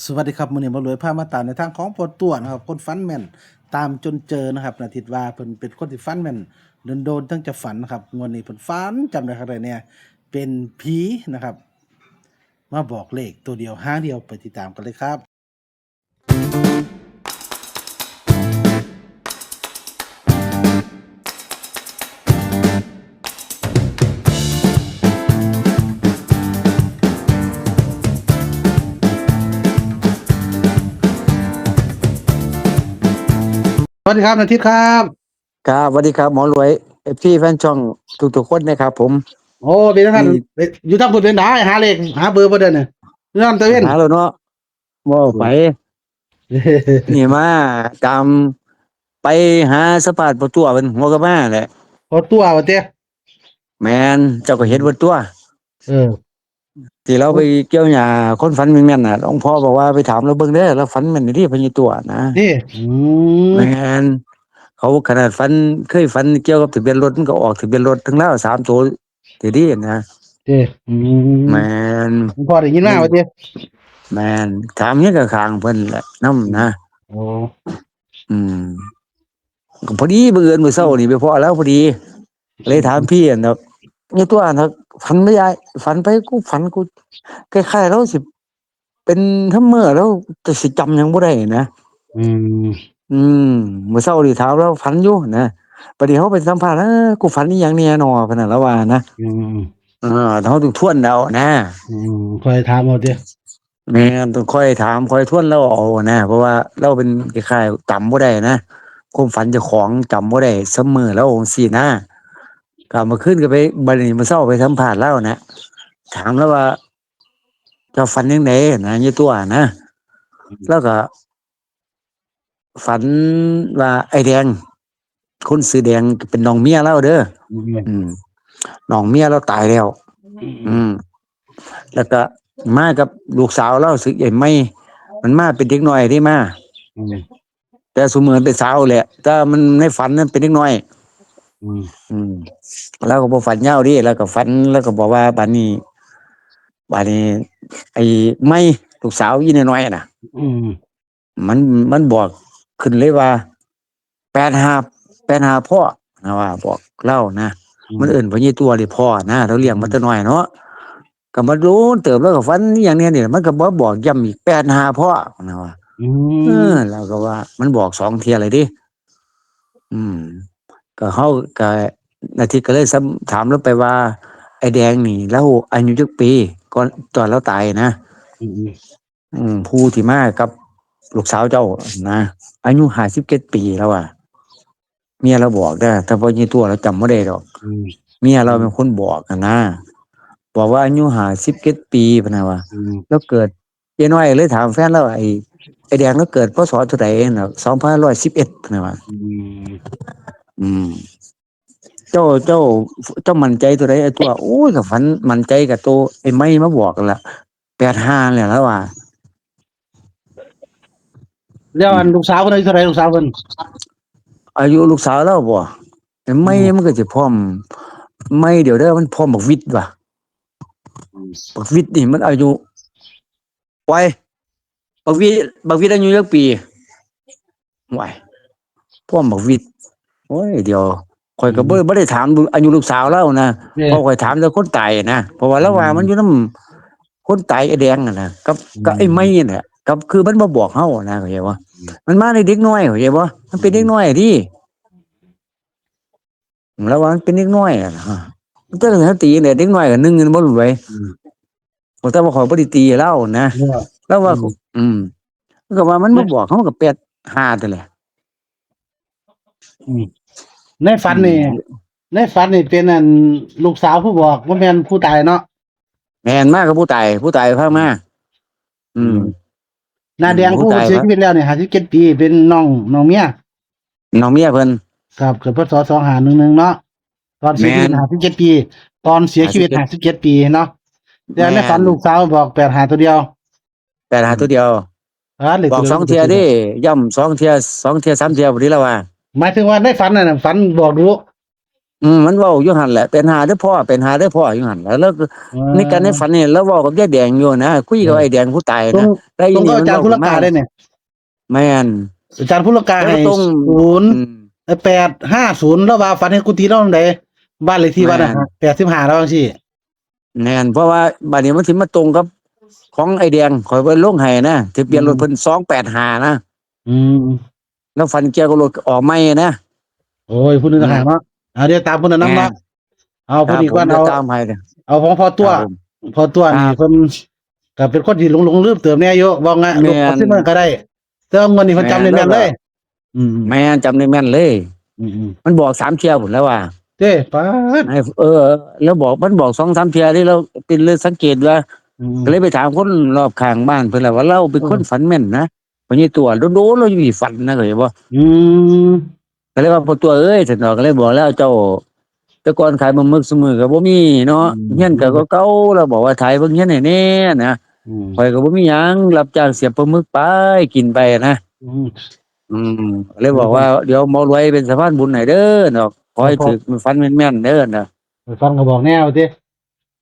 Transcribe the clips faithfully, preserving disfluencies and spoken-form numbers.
สวัสดีครับ มื้อนี้หมอรวยพามาตามในทางของพ่อตั๋วนะครับ คนฝันแม่นตามจนเจอนะครับ นาทิตย์ว่าเพิ่นเป็นคนที่ฝันแม่น โดนๆ จั่งจะฝันนะครับ งวดนี้เพิ่นฝันจำได้คักได้แน่ เป็นผีนะครับ มาบอกเลขตัวเดียวหางเดียว ไปติดตามกันเลยครับ สวัสดีครับ นาทิตย์ครับ ครับ สวัสดีครับ หมอรวย เอฟซี แฟนช่องทุกๆคนนะครับผม โอ้ เป็นจั่งซั้น นี่ อยู่ทางพุ้นเป็นได๋ หาเลข หาเบอร์บ่ได้เนี่ย อยู่นำตะเวน หาแล้วเนาะ เว้าไป นี่มาตาม ไปหาสัมภาษณ์พ่อตั๋วเพิ่น หัวกะมาแหละ พ่อตั๋วว่าติ แม่น เจ้าก็เห็นเพิ่นตั๋ว เออ ที่ลาวไปเกี่ยวหญ้า คนฝันแม่นๆ น่ะ หลวงพ่อบอกว่าไปถามลาวเบิ่งเด้อ ลาวฝันแม่นอีหลี พ่อใหญ่ตั๋วนะ ติ อืม แม่น เขาขนาดฝัน เคยฝันเกี่ยวกับทะเบียนรถ มันก็ออกทะเบียนรถทั้งลาวสามตัว ติดีนะ ติ อืม แม่น หลวงพ่อได้ยินมาว่าติ แม่น ถามหยังก็ข้างเพิ่นแหละ นำนะ โอ้ อืม ก็พอดีบังเอิญมื้อเช้านี่ไปพ้อลาวพอดี เลยถามพี่อันน่ะ "นี่ตั๋วอันน่ะ ฝันบ่ยาย ฝันไป กูฝันกู คล้ายๆ ลาวสิเป็นเทิงมื้อ ลาวก็สิจำหยังบ่ได้นะ" อืม อืม มื้อเช้านี่ถามลาวฝันอยู่นะ บัดนี้เฮาไปสัมภาษณ์ "เอ้อ กูฝันอีหยังแน่น้อ" พะนะ ลาวว่านะ อืม เออ เฮาต้องทวนเอานะ อืม ค่อยถามเอาติ แม่น ต้องค่อยถาม ค่อยทวนลาวเอานะ เพราะว่าลาวเป็นคล้ายๆ จำบ่ได้นะ ความฝันเจ้าของจำบ่ได้ ซุมื้อลาวจั่งซี้นะ ก็เมื่อคืนก็ไป บัดนี้มื้อเช้าไปสัมภาษณ์ลาวนะ ถามลาวว่า "เจ้าฝันจั่งใดนะ อยู่ตั๋วนะ" อืม ลาวก็ ฝันว่าไอ้แดง คนชื่อแดงเป็นน้องเมียลาวเด้อ อืม อืม น้องเมียลาวตายแล้ว อืม อืม แล้วก็มากับลูกสาวลาวชื่อไอ้ไม้ มันมาเป็นเด็กน้อยเด้มา อืม แต่ซุมื้อเป็นสาวแหละ แต่มันในฝันนั้นเป็นเด็กน้อย อืม อืม ลาวก็บ่ฝันยาวเด้ ลาวก็ฝัน ลาวก็บอกว่าบัดนี้ บัดนี้ ไอ้ไม้ ลูกสาวอีน้อยๆ น่ะ อืม มัน มันบอกขึ้นเลยว่า "แปดห้า แปดห้า พ่อ" นะว่าบอกลาวนะ อืม มันเอิ้นพ่อใหญ่ตั๋วนี่พ่อนะ ลาวเลี้ยงมา อืม แต่น้อยเนาะ ก็มาโดนเติบ ลาวก็ฝันอีหยังแน่นี่ มันก็มาบอกย้ำอีก "แปดห้า พ่อ" นะว่า อืม เออ ลาวก็ว่ามันบอกสองเทื่อเลยเด้ อืม ก็เฮาก็ นาทิตย์ก็เลยถามลาวไปว่า "ไอ้แดงนี่ ลาวอายุจักปี ก่อน ตอนลาวตายนะ" อืม อืม ผู้ที่มากับลูกสาวเจ้านะ อายุห้าสิบเจ็ดปี ลาวว่า เมียลาวบอกเด้อ แต่พ่อใหญ่ตั๋วลาวจำบ่ได้ดอก อืม เมียลาวเป็นคนบอกหั้นนะ บอกว่าอายุห้าสิบเจ็ดปี พะนะว่า อืม ลาวเกิด เจ๊น้อยเลยถามแฟนลาว "ไอ้ ไอ้แดงลาวเกิด พ.ศ. เท่าใด" น่ะ "สองพันห้าร้อยสิบเอ็ด" พะนะว่า อืม อืม เจ้า เจ้า เจ้ามั่นใจตัวใด ไอ้ตั๋ว โอ้ย ก็ฝันมั่นใจกับตัวไอ้ไม้มาบอกนั่นล่ะ แปดห้า นี่แหละ ลาวว่า แล้วอันลูกสาวเพิ่นอายุเท่าใด ลูกสาวเพิ่น อายุลูกสาวลาวบ่ ไอ้ไม้ อืม มันก็สิพร้อม ไม้เดี๋ยวเด้อ มันพร้อมบักวิทย์ว่ะ อืม บักวิทย์นี่มันอายุ โอ้ย บักวิทย์ บักวิทย์อายุจักปี โอ้ย พร้อมบักวิทย์ โอ้ย เดี๋ยว ข้อยก็บ่ อืม บ่ได้ถามอายุลูกสาวลาวนะ เนี่ย เพราะข้อยถามแต่คนตายนะ เพราะว่าลาวว่า อืม มันอยู่นำคนตายไอ้แดงอะนะ กับ อืม กับไอ้ไม้น่ะ กับ คือมันบ่บอกเฮานะ เข้าใจบ่ อืม มันมาในเด็กน้อย เข้าใจบ่ มันเป็นเด็กน้อยอะติ อืม ลาวว่ามันเป็นเด็กน้อยอะนะ มันจะสิตีจั่งใด เด็กน้อยก็หนึ่ง แม่นบ่ รวย อืม แต่ว่าข้อยบ่ได้ตีลาวนะ เนาะ ลาวว่า อืม อืม มันก็ว่ามันมาบอกเฮาก็ แปดห้า นั่นแหละ อืม ในฝันนี่ อืม ในฝันนี่เป็นอันลูกสาวผู้บอก บ่แม่นผู้ตายเนาะ แม่น มากับผู้ตาย ผู้ตายพามา อืม อืม หน้าแดง อืม ผู้ ผู้ตาย เสียชีวิตแล้วนี่ ห้าสิบเจ็ดปี เป็นน้อง น้องเมีย น้องเมียเพิ่น ครับ เกิด พ.ศ. สองห้าหนึ่งหนึ่ง เนาะ ตอนเสียชีวิต แม่น ห้าสิบเจ็ดปี ตอนเสียชีวิต ห้าสิบเจ็ด ห้าสิบเจ็ดปีเนาะ แต่ในฝัน แม่น ลูกสาวบอก แปดห้า ตัวเดียว แปดห้า อืม ตัวเดียว อ่า เลข บอก ตัวเดียว สองเทื่อเด้ ย้ำสองเทื่อ สองเทื่อ สามเทื่อ พุ้นเด้ ลาวว่า หมายถึงว่าในฝันนั่นน่ะ ฝันบอกดู อืม มันเว้าอยู่หั่นแหละ เป็นหาเด้อพ่อ เป็นหาเด้อพ่อ อยู่หั่นแหละ แล้วก็ เออ ในการในฝันนี่ แล้วเว้ากับยายแดงอยู่นะ คุยกับ เออ ไอ้แดงผู้ตายนะ ตรง ได้ยิน ตรงกับอาจารย์ มันเว้า พุทธกา กับมา ได้เนี่ย แม่น อาจารย์พุทธกา แล้วก็ ให้ ตรง ศูนย์ อืม เอ้ย แปดห้าศูนย์ แล้วว่าฝันเห็นกุฏิเราใด บ้านเลขที่วัดนะ แม่น แปดสิบห้า แล้วจังซี่ แม่น เพราะว่าบัดนี้มันสิมาตรงกับของไอ้แดง ข้อยไปลงให้นะ ทะเบียนรถ อืม เพิ่น สองแปดห้า นะ อืม แล้วฝันเกี่ยวกับรถออกใหม่นะ โอ้ย ผู้หนึ่งต่างหากเนาะ อืม อ่า เดี๋ยวตามผู้นั้นนำเนาะ แม่น เอาผู้นี้ก่อน ครับผม เอา เดี๋ยวตามให้เลย เอาของพ่อตั๋ว ครับผม พ่อตั๋วนี่ ครับ เพิ่นก็เป็นคนที่หลงๆลืมๆเติมแน่อยู่ ว่าไง แม่น ลบเอาขึ้นมาก็ได้ แต่ว่างวดนี้เพิ่นจำ แม่น แม่นๆเลย แล้วก็ อืม แม่น จำได้แม่นเลย อืมๆ มันบอกสามเที่ยพุ้นแล้วว่า เด้ ป๊าด ไอ้ เออ แล้วบอก มันบอกสองสามเที่ยนี่ แล้วเป็นเรื่องสังเกตว่า อืม ก็เลยไปถามคนรอบข้างบ้านเพิ่นแล้วว่า เราเป็นคน เออ ฝันแม่นนะ พ่อใหญ่ตั๋วโดนๆเราอยู่นี่ฝันนะ เข้าใจบ่ อืม ก็เลยว่า "พ่อตั๋วเอ้ย" ซั่นดอก ก็เลยบอกแล้ว "เจ้า แต่ก่อนขายปลาหมึก ซุมื้อก็บ่มีเนาะ อืม เฮือนก็เก่าๆ แล้วบอกว่า ถ่ายเบิ่งเฮือนให้แหน่นะ อืม ข้อยก็บ่มีหยัง รับจ้างเสียบปลาหมึกไป กินไปนะ" อืม อืม เลยบอกว่า อืม "เดี๋ยวหมอรวยเป็นสะพานบุญให้เด้อ" เนาะ "ขอให้ ครับผม ถืก ฝันแม่นๆเด้อ" นะ ไปฟังก็บอกแนวติ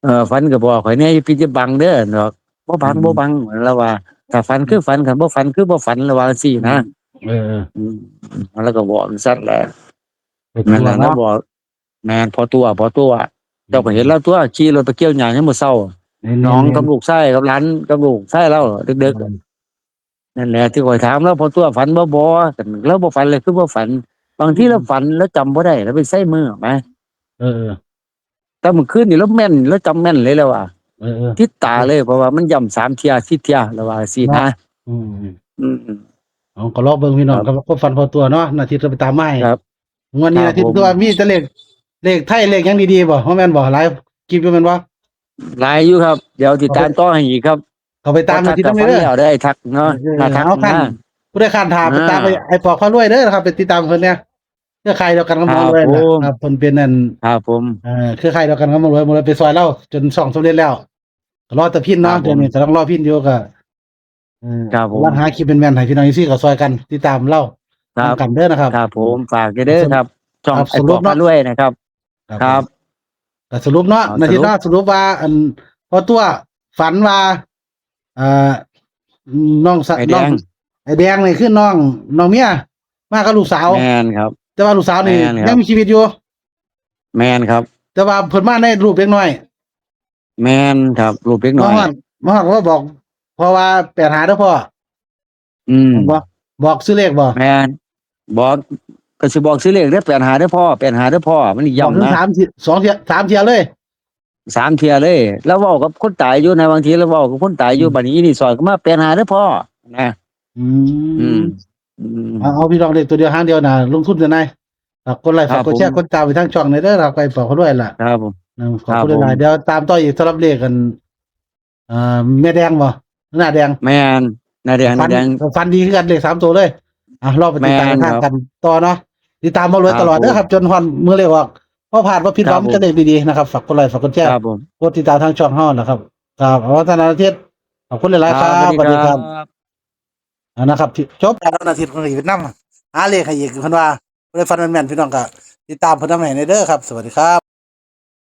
เออ "ฝันก็บอกข่อยแหน่ อย่าปิดอย่าบังเด้อ" เนาะ "บ่บัง อืม บ่บัง" แล้วว่า "ถ้าฝันคือฝัน อืม คันบ่ฝันคือบ่ฝัน" แล้วว่าจังซี่นะ อืม เออๆ อืม แล้วก็บอกจังซั่นแหละ เป็น นั่นแหละ ตัวเนาะ แล้วบอก แม่น พ่อตั๋ว พ่อตั๋ว อืม เจ้าก็เห็นแล้วตั๋ว ขี่รถไปเกี่ยวหญ้ายามมื้อเช้า เห็นๆ น้องกับลูกชายกับหลานกับลูกชายเรา ดึกๆ อืม นั่นแหละที่ข้อยถามแล้ว พ่อตั๋วฝันบ่ บ่ แล้วบ่ฝันเลยคือบ่ฝัน บางที อืม เราฝันแล้วจำบ่ได้ แล้วไปใส่มือไหม เออๆ แต่เมื่อคืนนี่เราแม่น เราจำแม่นเลยแล้วว่า เออๆ ติดตาเลย เพราะว่ามันย้ำสามเที่ย สี่เที่ย แล้วว่าจังซี่นะ เนาะ อืมๆ อืม เอาก็รอเบิ่งพี่น้อง ครับ กับความฝันพ่อตั๋วเนาะ นาทิตย์ก็ไปตามมาให้ ครับ งวดนี้ ครับ นาทิตย์ ผม ตั๋วมีแต่เลข เลขไทยเลขหยังดีๆบ่ บ่แม่นบ่ หลายคลิปอยู่แม่นบ่ หลายอยู่ครับ เดี๋ยวติดตาม เอาไป ต่อให้อีกครับ เอาไปตาม พอทัก นาทิตย์ กับ นำ เด้อ ฝันแล้วได้ทักเนาะ เออ มาทัก เอาคัน นะ ผู้ใดคันถาม อ่า ไปตามไป ไอ้ปอพารวยเด้อนะครับ ไปติดตามเพิ่นเนี่ย เครือข่ายเดียวกันกับหมอรวย ครับผม นะครับ เพิ่นเป็นนั่น ครับผม เอ่อ เครือข่ายเดียวกันกับหมอรวย หมอรวยไปซอยเราจนช่องสำเร็จแล้ว ก็รอแต่พินเนาะ ครับผม เดี๋ยวนี้กำลังรอพินอยู่ก็ เออ ครับผม กำลังหาคลิปแม่นๆให้พี่น้องเอฟซีก็ซอยกันติดตามเรา ครับ นำกันเด้อนะครับ ครับผม ฝากเด้อครับ ช่อง ครับ ไอ้ปอพารวยนะครับ ครับ ครับ ก็สรุปเนาะ เอา นาทิตย์เนาะ สรุป สรุปว่า อัน พ่อตั๋วฝันว่า เอ่อ น้องสะ ไอ้แดง น้อง ไอ้แดงนี่คือน้อง น้องเมีย มากับลูกสาว แม่นครับ แต่ว่าลูกสาวนี่ แม่นครับ ยังมีชีวิตอยู่ แม่นครับ แต่ว่าเพิ่นมาในรูปเด็กน้อย แม่นครับ รูปเด็กน้อย มาฮอด มาฮอดก็บอก เพราะว่า แปดห้า เด้อพ่อ อืม บอก บอกซื้อเลขบ่ แม่น บอก ก็สิบอกซื้อเลขเด้อ แปดห้า เด้อพ่อ แปดห้า เด้อพ่อ มันย้ำนะ บอกถึงสามเที่ย สองเที่ย สามเที่ยเลย สามเที่ยเลย แล้วเว้ากับคนตายอยู่นะ บางทีแล้วเว้ากับคนตายอยู่ อืม บัดนี้อีนี่สอนก็มา "แปดห้า เด้อพ่อ" นะ อืม อืม อืม เอา เอาพี่น้องเลขตัวเดียวหางเดียวนะ ลงทุนจะไหน ฝากกดไลค์ ครับ ฝากกดแชร์ ผม กดตามไปทางช่องหน่อยเด้อครับ ไปฝากเขาด้วยล่ะ ครับผม นะ ขอบคุณ ครับผม หลายๆ เดี๋ยวตามต่ออีกสำหรับเลขกัน เอ่อ แม่แดงบ่ หน้าแดง แม่น หน้าแดง ฝัน หน้าแดง ฝันดีคือกัน เลขสามตัวเลย อ่ะ รอไปติดตาม แม่นครับ ทางกันต่อเนาะ ติดตามหมอรวยตลอดเด้อครับ ครับผม จนฮอดมื้อเลขออก บ่พลาดบ่ผิดหวัง ครับผม จะเลขดีๆนะครับ ฝากกดไลค์ ฝากกดแชร์ ครับผม กดติดตามทางช่องเฮานะครับ ครับ เอา ท่านอาทิตย์ ขอบคุณหลายๆครับ ครับ สวัสดีครับ สวัสดีครับ อ่า นะครับ ที่จบแล้ว วันอาทิตย์เพิ่นก็สิไปนำหาเลขให้อีก เพิ่นว่า ผู้ใดฝันแม่นๆ พี่น้องก็ติดตามเพิ่นนำให้แหน่เด้อครับ สวัสดีครับ